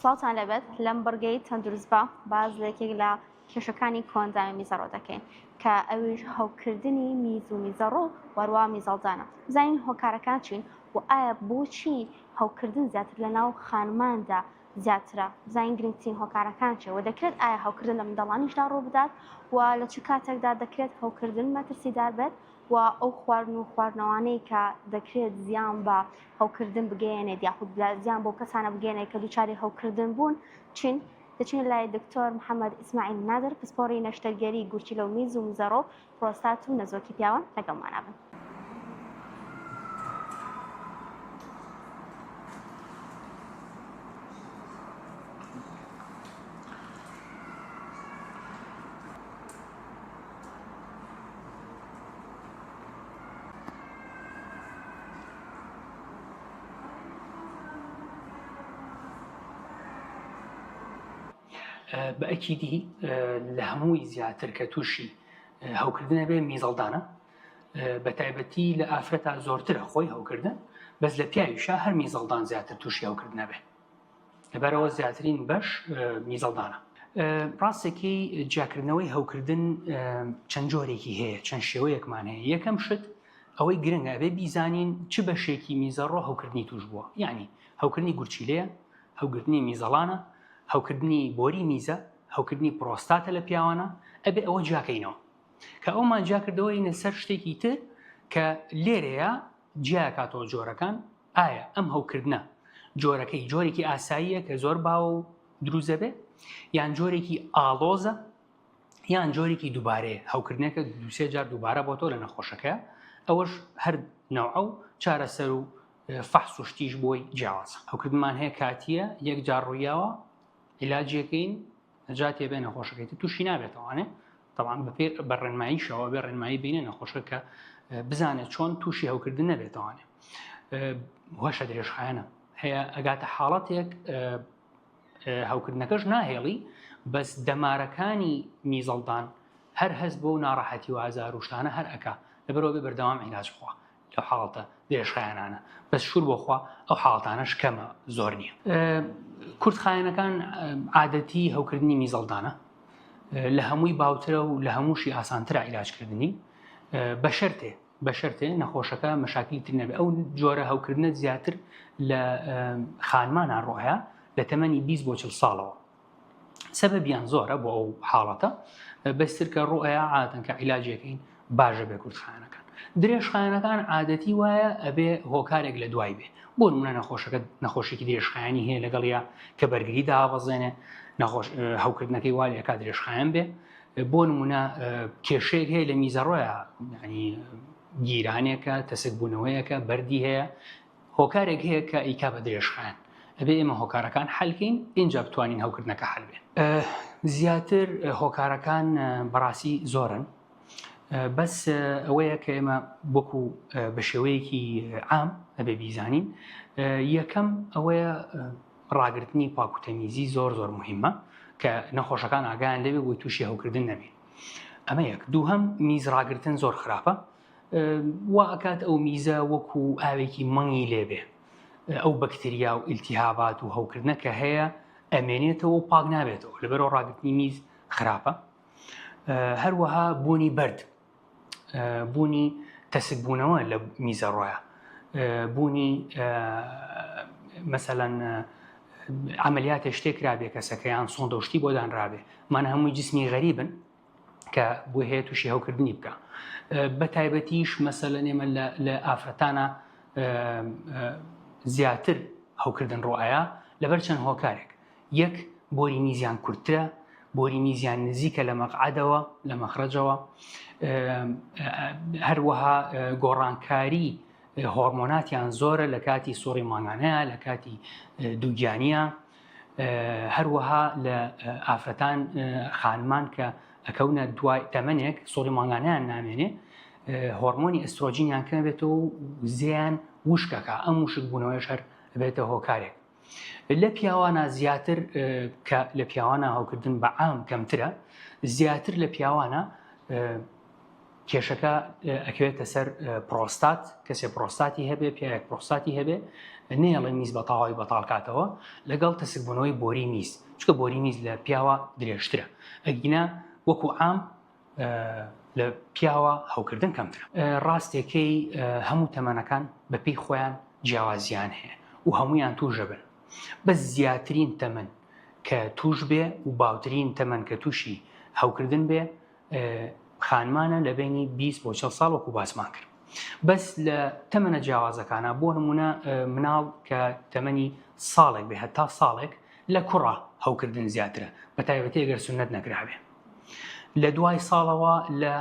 سڵاوتان لێبێت لەم بڕگەی تەندروست بە باس لە یەکێک لە کێشەکانی کۆئەندامی میزەڕۆ دەکەین کە ئەویش هەوکردنی میز و میزەڕۆ و هەروەها میزەڵدانە بزانین هۆکارەکان چین و ئایا بۆچی هەوکردن زیاتر لە ناو خانماندا زیاترە بزانین گرنگترین هۆکارەکان چیە و دەکرێت ئایا هەوکردن لە منداڵانیشدا ڕووبدات و لە چ کاتێکدا دەکرێت هەوکردن مەترسیدار بێت و ئەو خواردن و خواردنەوانەی کە دەکرێت زیان بە هەوکردن بگەیەنێت یاخود زیان بۆ کەسانە بگەێنێت کە دووچاری هەوکردن بوون چین؟ دەچینە لای دکتۆر محەممەد ئیسماعیل نادر پسپۆڕی نەشتەرگەری گورچیلە و میز و مزەڕۆ پرۆستات و نەزۆکی پیاوان لەگەڵمانە بن. بە ئەکیدی لە هەمووی زیاتر کە تووشی هەوکردنە بێ میزەڵدانە بە تایبەتی لە ئافرەتا زۆرترە خۆی هەوکردن بەس لە پیاویشا هەر میزەڵدان زیاتر تووشی هەوکردنە بێ لەبەرەوە زیاترین بەش میزەڵدانە. ڕاستەکەی جیاکردنەوەی هەوکردن چەند جۆرێکی هەیە چەند شێوەیەکمان هەیە یەکەم شت ئەوەی گرنگە ئەبێ بیزانین چ بەشێکی میزەڕۆ هەوکردنی توش بووە یعنی هەوکردنی گورچیلەیە هەوگرتنی میزەڵانە هەوکردنی بۆری میزە هەوکردنی پرۆستاتە لە پیاوانە ئەبێ ئەوە جیاکەینەوە کە ئەومان جیاکردەوەینە سەر شتێکی تر کە لێرەیە جیاکاتەوە جۆرەکان ئایا ئەم هەوکردنە جۆرەکەی جۆرێکی ئاساییە کە زۆر باوە و دروست دەبێ یان جۆرێکی ئاڵۆزە یان جۆرێکی دووبارەیە هەوکردنەکە دوسێ جار دووبارە بۆ تۆ لە نەخۆشەکە ئەوەش هەر نەوعە و چارەسەر و فەحس و شتیش بۆی جیاوازە هەوکردنمان هەیە کاتیە یەک جار ڕوویاوە عیلاجیەکەین نەجاتێ بێ نەخۆشەکەی تر تووشی نابێتەوانێ طبعا بەپێ بە ڕێنماییشەوە بێ ڕێنمایی بینە نەخۆشە کە بزانێت چۆن تووشی هەوکردن نەبێتەوانێ وەشە درێژخایەنە هەیە ئەگاتە حاڵەتێک هەوکردنەکەش ناهێڵی بەس دەمارەکانی میزەڵدان هەر هەست بۆ ناڕەحەتی و ئازار و شتانە هەر ئەکا لەبەرەوە بێ بەردەوام عیلاج بخوا لەو حاڵەتە درێژخایەنانە بەس شور بۆخوا ئەو حاڵەتانەش کەمە زۆر نییە. کورتخایەنەکان عادەتی هەوکردنی میزەڵدانە لە هەمووی باوترە و لە هەمووشی ئاسانترە عیلاجکردنی بە شەرتێ بە شەرتێ نەخۆشەکە مەشاکلی تر نەبێ ئەو جۆرە هەوکردنە زیاتر لە خانمانە ڕۆیە لە تەمەنی 20 بۆ 40 ساڵەوە سەبەبیان زۆرە بۆ ئەو حاڵەتە بەستر کە ڕوئیا عادەتەن کە عیلاجەکەین باشە بێ کورتخایەنەکان درێژخایەنەکان عادەتی وایە ئەبێ هۆکارێک لە دوای بێ بۆ نمونە نەخۆشەکە نەخۆشیکی درێژخایەنی هەیە لەگەڵیا کە بەرگری دابەزێنێ نەخۆش هەوکردنەکەی وا لەکا درێژخایەن بێ بۆ نمونە کێشەیەک هەیە لە میزەڕۆیە ینی گیرانێکە تەسکبوونەوەیەکە بەردی هەیە هۆکارێک هەیە کە ئەیکا بە درێژخایەن ئەبێ ئێمە هۆکارەکان حەلکەین ئینجا بتوانین هەوکردنەکە حەل بێ. زیاتر هۆکارەکان بەڕاستی زۆرن بەس ئەوەیە کە ئێمە وەکو بە شێوەیەکی عام ئەبێ بیزانین یەکەم ئەوەیە ڕاگرتنی پاک و تەمیزی زۆر زۆر مهمە کە نەخۆشەکان ئاگایان لێبێ بۆی تووشی هەوکردن نەبێ ئەمە یەک دووهەم میز ڕاگرتن زۆر خراپە وا ئەکات ئەو میزە وەکو ئاوێکی مەنگی لێبێ ئەو بەکتریا و ئیلتیهابات و هەوکردنە کە هەیە ئەمێنێتەوە و پاک نابێتەوە لەبەرەوە ڕاگرتنی میز خراپە هەروەها بوونی بەرد بوونی تەسکبوونەوە لە میزەڕۆیە بوونی مەسەەن عملیاتێ شتێک کرابێ کەسەکەیان سۆندە شتی بۆ دانرابێ من هەمووی جسمی غەریبن کە بۆی هەیە تووشی هەوکردنی بکە بە تایبەتیش مەسەلەن ئێمە لە ئافرەتانە زیاتر هەوکردن ڕوئەیە لەبەر چەند هۆکارێک یەک بۆری میزیان کورتترە بۆری میزیان نزیکە لە مەقعدەوە لە مەخرەجەوە هەروەها گۆڕانکاری هۆرمۆناتیان زۆرە لە کاتی سوڕی مانگانەیە لە کاتی دووگیانیە هەروەها لە ئافرەتان خانمان کە ئەکەونە دوای تەمەنێک سوڕی مانگانیان نامێنێ هۆرمۆنی ئەسترۆجینیان کەم بێتەوە و زیان وشکەکە ئەم وشک بوونەوەش هەر بێتە هۆکارێک لە پیاوانە زیاتر کە لە پیاوانە هەوکردن بە عام کەمترە زیاتر لە پیاوانە کێشەکە ئەکەوێتە سەر پرۆستات کەسێ پرۆستاتی هەبێ پیاوێک پرۆستاتی هەبێ. نەیەڵێ میز بە تەواوی بەتاڵ کاتەوە لەگەڵ تەسکبوونەوەی بۆری میز چونکە بۆری میز لە پیاوە درێژترە ئەگینا وەکو عام لە پیاوە هەوکردن کەمترە. ڕاستێکەی هەموو تەمەنەکان بەپێی خۆیان جیاوازیان هەیە و هەمویان تووشەبن بەس زیاترین تەمەن کە توش بێ و باوترین تەمەن کە تووشی هەوکردن بێ خانمانە لە بینی 20 بۆ 40 ساڵ وەکو باسمان کرد بەس لە تەمەنە جیاوازەکانە بۆ نمونە مناڵ کە تەمەنی ساڵێک بێ هەتا ساڵێک لە کوڕە هەوکردن زیاترە بە تایبەتی ئەگەر سنت نەکرابێ لە دوای ساڵەوە لە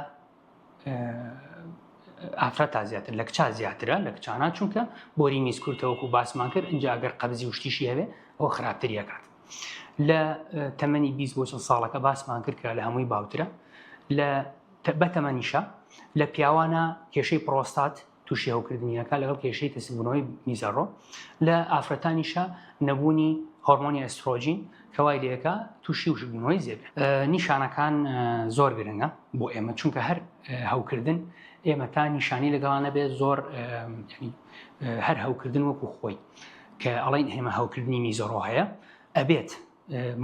ئافرەت تا زیاتر لە کچا زیاترە لە کچانە چونکە بۆری میز کورتە وەکو باسمان کرد اینجا ئەگەر قەبزی و شتیشی هەبێ ئەو خراپتر یەکات لە تەمەنی 20 بۆ 40 ساڵەکە باسمان کرد کە لە هەمووی باوترە لە بەتەمەنیشە لە پیاوانە کێشەی پرۆستات تووشی هەوکردنی ئەکا لەگەڵ کێشەی تەسکبوونەوەی میزەڕۆ لە ئافرەتانیشا نەبوونی هۆرمۆنی ئەسترۆجین کە وای لێکا تووشی وشکبوونەوەی زێ بێ. نیشانەکان زۆر گرنگە بۆ ئێمە چونکە هەر هەوکردن ئێمە تا نیشانی لەگەڵا نەبێت زۆر هەر هەوکردن وەکو خۆی کە ئەڵین ئێمە هەوکردنی میزەڕۆ هەیە ئەبێت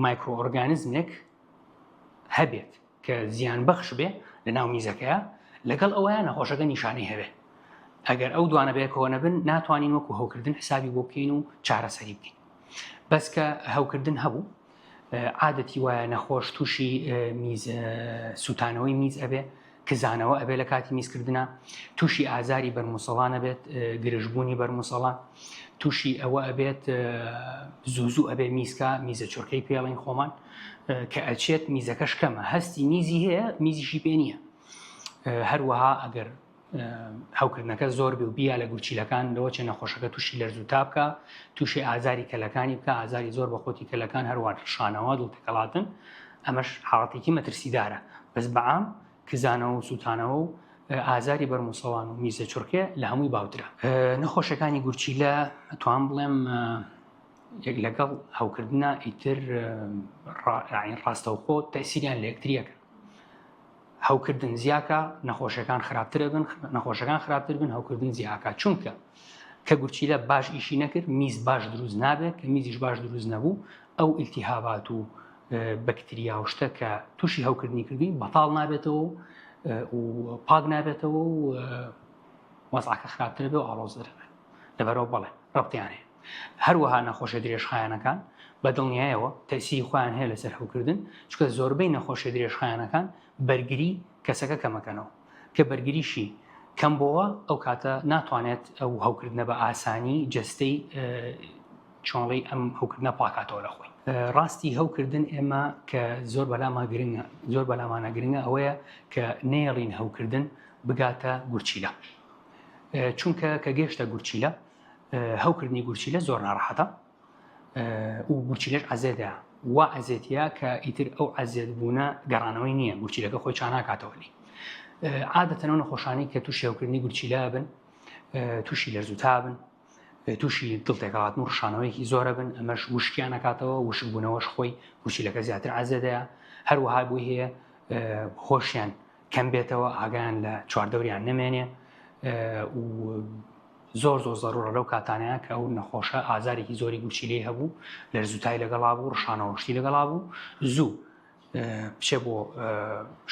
microorganism ێک هەبێت کە زیان بەخش بێ لە ناو میزەکەیا لەگەڵ ئەوەیە نەخۆشەکە نیشانەی هەبێ ئەگەر ئەو دوانە بەیەکەوە نەبن ناتوانین وەکو هەوکردن حسابی بۆ بکەین و چارەسەری بکەین بەس کە هەوکردن هەبوو عادەتی وایە نەخۆش تووشی میز سووتانەوەی میز ئەبێ کزانەوە ئەبێ لە کاتی میزکردنا تووشی ئازاری بەرموسەڵان ئەبێت گرژبوونی بەرموسەڵان تووشی ئەوە ئەبێت زوو زوو ئەبێ میزکە میزە چرکەی پێڵین خۆمان کە ئەچێت میزەکەش کەمە هەستی میزی هەیە میزیشی پێ نییە هەروەها ئەگەر هەوکردنەکە زۆر بێ و بیا لە گورچیلەکان لەوە چێ نەخۆشەکە تووشی لەرز و تا بکە تووشی ئازاری کەلەکانی بکە ئازاری زۆر بە خۆتی کەلەکان هەروە ڕشانەوە دڵتێکەڵاتن ئەمەش حاڵەتێکی مەترسیدارە بەس بەعام کزانەوە و سووتانەوە و ئازاری بەرموسەوان و میزە چڕکێ لە هەمووی باوترە. نەخۆشەکانی گورچیلە توان بڵێم یەک لەگەڵ هەوکردنا ئیتر ڕاستەوخۆ تەسیریان لە یەکتریەکەن. هەوکردن زیاکە نەخۆشەکان خراپترە بن نەخۆشەکان خراپتر بن هەوکردن زیاکە چونکە کە گورچیلە باش ئیشی نەکرد میز باش دروست نابێت کە میزیش باش دروست نەبوو ئەو ئیلتیهابات و بەکتریا و شتە کە تووشی هەوکردنی کردووی بەتاڵ نابێتەوە و پاک نابێتەوە و وەزعەکە خراپتر بێ و ئاڵۆزتر بێت لەبەرەوە بەڵێ ڕەبتیان هەیە هەروەها نەخۆشە درێژخایەنەکان بە دڵنیایەوە تەسیری خۆیان هەیە لەسەر هەوکردن چونکە زۆربەی نەخۆشە درێژخایەنەکان بەرگری کەسەکە کەمەکەنەوە کە بەرگریشی کەم بۆوە ئەو کاتە ناتوانێت ئەو هەوکردنە بە ئاسانی جەستەی چۆنڵی ئەم هەوکردنە پاکاتەوە لە خۆی. ڕاستی هەوکردن ئێمە کە زۆر بەلاما گرنگە زۆر بەلامانە گرنگە ئەوەیە کە نەیەڵین هەوکردن بگاتە گورچیلە چونکە کە گەشتە گورچیلە هەوکردنی گورچیلە زۆر ناڕەحەتە و گورچیلەش عەزێتە وا عەزێتیە کە ئیتر ئەو عەزێت بوونە گەڕانەوەی نییە گورچیلەکە خۆی چاناکاتەوە لی عادەتەن ئەو نەخۆشانی کە تووشی هەوکردنی گورچیلە بن تووشی لەرزوتا بن تووشی دڵتێکەڵاتن و ڕشانەوەیەکی زۆرە بن ئەمەش وشکیان نکاتەوە وشکبوونەوەش خۆی گورچیلەکە زیاتر عەزێتەیە هەروەها بۆی هەیە هۆشیان کەم بێتەوە ئاگایان لە چواردەوریان نەمێنێ و زۆر زۆر زەرورە لەو کاتانەیە کە ئەو نەخۆشە ئازارێکی زۆری گورچیلەی هەبوو لەرزوتای لەگەڵا بوو ڕشانەوەشتی لەگەڵا بوو زوو بچێ بۆ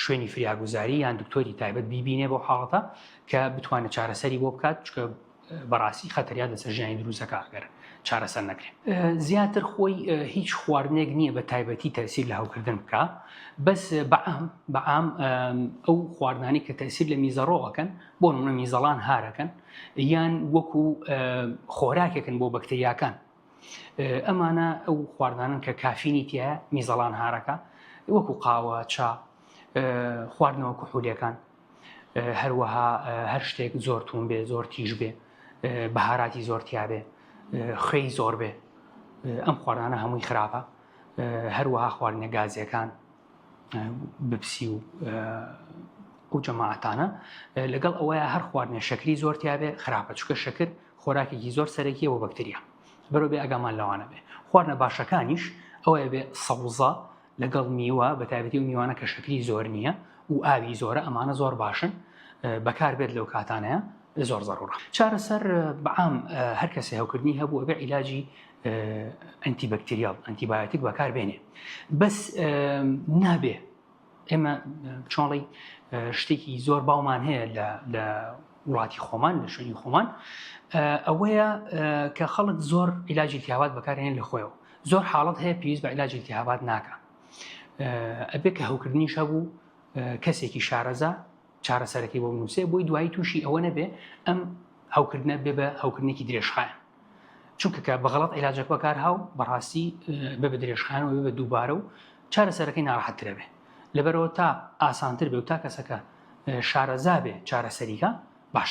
شوێنی فریاگوزاری یان دکتۆری تایبەت بیبینێ بۆ حاڵەتە کە بتوانێت چارەسەری بۆ بکات چکە بەڕاستی خەتەریان لەسەر ژیانی دروستەکە ئەگەر چارەسەر نەکرێت زیاتر خۆی هیچ خواردنێک نییە بە تایبەتی تەسیر لە هەوکردن بکە بەس بەعام بەعام ئەو خواردنانی کە تەسیر لە میزەڕۆەکەن بۆ نمونە میزەڵان هارەکەن یان وەکو خۆراکێکن بۆ بەکتریاکان ئەمانە ئەو خواردانن کە کافینی تایە میزەڵان هارەکە وەکو قاوە چا خواردنەوە کحولیەکان هەروەها هەر شتێک زۆر تون بێ زۆر تیژ بێ بەهاراتی زۆر تیاابێ خوێی زۆر بێ ئەم خواردانە هەمووی خراپە هەروەها خواردنە گازیەکان بپسی و ئەو جەماعەتانە لەگەڵ ئەوەیە هەر خواردنێ شەکری زۆر تیاابێ خراپە چکە شەکر خۆراکێکی زۆر سەرەکیە بۆ بەکتریا بەرەو بێ ئەگامان لەوانە بێ خواردنە باشەکانیش ئەوەیە بێ سەوزە لەگەڵ میوە بە تایبەتی و میوانە کە شەکری زۆر نییە و ئاوی زۆرە ئەمانە زۆر باشن بەکار بێت لەو کاتانەیە. زۆر زەڕوڕە. چارەسەر بەعام هەر کەسێ هەوکردنی هەبوو ئەبێ عیلاجی antibacterial antibiotic بەکار بێنێ بەس نابێ ئێمە چۆڵی شتێکی زۆر باومان هەیە لە وڵاتی خۆمان لە شوێنی خۆمان ئەوەیە کە خەڵک زۆر عیلاجی التهابات بەکارێن لە خۆیەوە زۆر حاڵەت هەیە پێویست بە عیلاجی التهابات ناکە ئەبێ کە هەوکردنیش هەبوو کەسێکی شارەزا چارەسەرەکەی بۆ بنووسێ بۆی دوایی تووشی ئەوە نەبێ ئەم هەوکردنە بێ بە هەوکردنێکی درێژخایەن چونکە کە بە غەڵەت عیلاجەک بەکار هاو بەڕاستی بێ بە درێژخایەن و بێ بە دووبارە و چارەسەرەکەی ناڕەحەتترە بێ لەبەرەوە تا ئاسانتر بێ و تا کەسەکە شارەزا بێ چارەسەریکە.